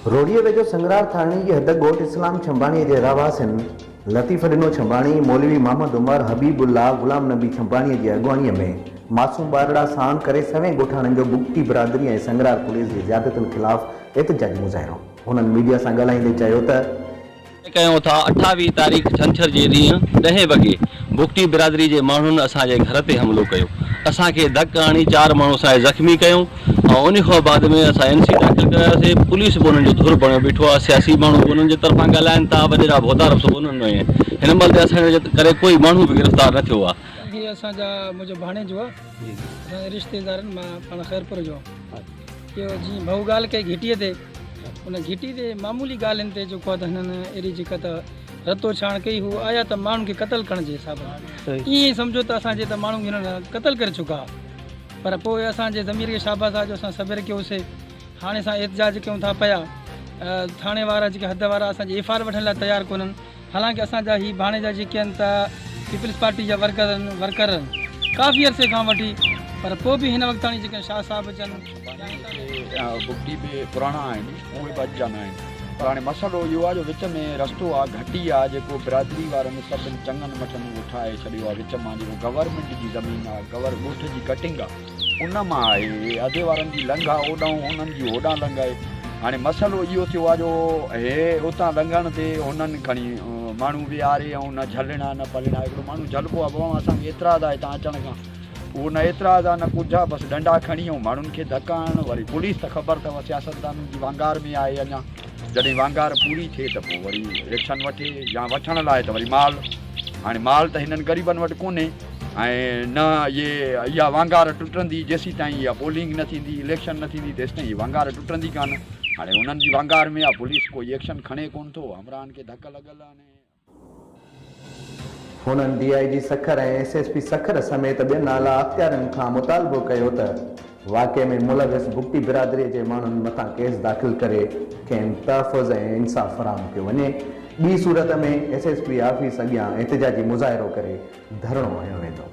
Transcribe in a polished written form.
روهڙيء ويجهو سنگرار ٿاڻي جي حد ڳوٺ اسلام ڇنڀاڻيء جي رهواسين لطيف ڏنو ڇنڀاڻي، مولوي محمد عمر، حبيب الله، غلام نبي ڇنڀاڻيء جي اڳواڻيء ۾ معصوم ٻارڙا ساڻ ڪري سوين ڳوٺاڻن جو بگٽي برادري ۽ سنگرار پوليس جي زيادتين خلاف احتجاجي مظاهرو. هنن ميڊيا سان ڳالهائيندي چيو ته. ڪيون ٿا، 28 تاريخ ڇنڇر جي ڏينهن ڏهين وڳي بگٽي برادري جي ماڻهن اسان جي گهر تي حملو ڪيو، اسان کي ڌڪ هڻي چار ماڻهو اسان کي زخمي ڪيون ۽ ان کان بعد ۾ اسان اين سي داخل ڪرايوسي، پوليس به انهن جو ڌر بڻيو بيٺو آهي، سياسي ماڻهو به انهن جي طرفان ڳالهائن ٿا، وڏيرا ڀوتار به سڀ انهن ۾ آهن، هن مهل تائين اسان جي ڪري ڪوئي ماڻهو به گرفتار نه ٿيو آهي. هي اسان جا منهنجو ڀاڻيجو آ اسان جا رشتيدار آهن مان پاڻ خيرپور جو آهيان اهو جيئن ڀئو ڳالهه ڪئي گهٽيء تي ان گهٽي تي معمولي ڳالهين تي جيڪو آهي ته هنن اهڙي جيڪا ته رتو ڇاڻ ڪئي هو آيا ته ماڻهن کي قتل ڪرڻ جي حساب سان ائين ئي سمجهو ته اسان جي ته ماڻهن کي هنن قتل ڪري چڪا پر پوء اسان جي ضمير کي شاباس آهي جو اسان صبر ڪيوسي هاڻي اسان احتجاج ڪيون ٿا پيا ٿاڻي وارا جيڪي حد وارا اسان جي ايف آر وٺڻ لاء تيار ڪونهن حالانڪه اسان جا هي ڀاڻيجا جيڪي آهن ته پيپلز پارٽي جا ورڪر ورڪر آهن ڪافي عرصي کان وٺي پر پوء به هن وقت تاڻي جيڪي شاهه صاحب اچن يا هتان جيڪي بگٽي به پراڻا آهن اهي به اڄ جا نه آهن پر هاڻي مسئلو اهو آهي جو وچ ۾ رستو آهي گهٽي آهي جيڪو برادري وارن سڀن چڱن مٺن اهو ٺاهي ڇڏيو آهي وچ مان جيڪو گورنمينٽ جي زمين آهي گور ڳوٺ جي ڪٽنگ آهي ان مان آهي ادي وارن جي لنگهه آ اوڏانهن هنن جي هوڏانهن لنگهه آهي هاڻي مسئلو اهو ٿيو آ جو هي اتان لنگهڻ تي هنن کڻي ماڻهو ويهاري ۽ نه جهلڻا نه پلڻا هڪڙو ماڻهو جهلبو آ بابا اسان کي اعتراض آ هتان اچڻ کان اهو نه اعتراض آ نه ڪجهه آ بس ڏنڊا کڻي ۽ ماڻهن کي ڌڪا هڻڻ وري پوليس ته خبر اٿو سياستدانن جي وانگار ۾ آهي اڃا جڏهن وانگار پوري ٿئي ته پوء وري ايڪشن وٺي يا وٺڻ لاء ته وري مال هاڻي مال ته هنن غريبن وٽ ڪونهي ۽ نه اهي اها وانگار ٽٽندي جيسيتائين اها پولنگ نه ٿيندي اليڪشن نه ٿيندي تيستائين هي وانگار ٽٽندي ڪانه هاڻي انهن جي وانگار ۾ اها پوليس ڪوئي ايڪشن کڻي ڪونه ٿو همراهن کي ڌڪ لڳل آهن. هنن D I G Sukkur ۽ S S P Sukkur سميت ٻين اعليٰ اختيارين کان مطالبو ڪيو ته واقعي ۾ ملوث بگٽي برادري جي ماڻهن مٿان ڪيس داخل ڪري کين تحفظ ۽ انصاف فراهم ڪيو وڃي ٻي صورت ۾ ايس ايس پي آفيس اڳيان احتجاجي مظاهرو ڪري ڌرڻو هنيو ويندو.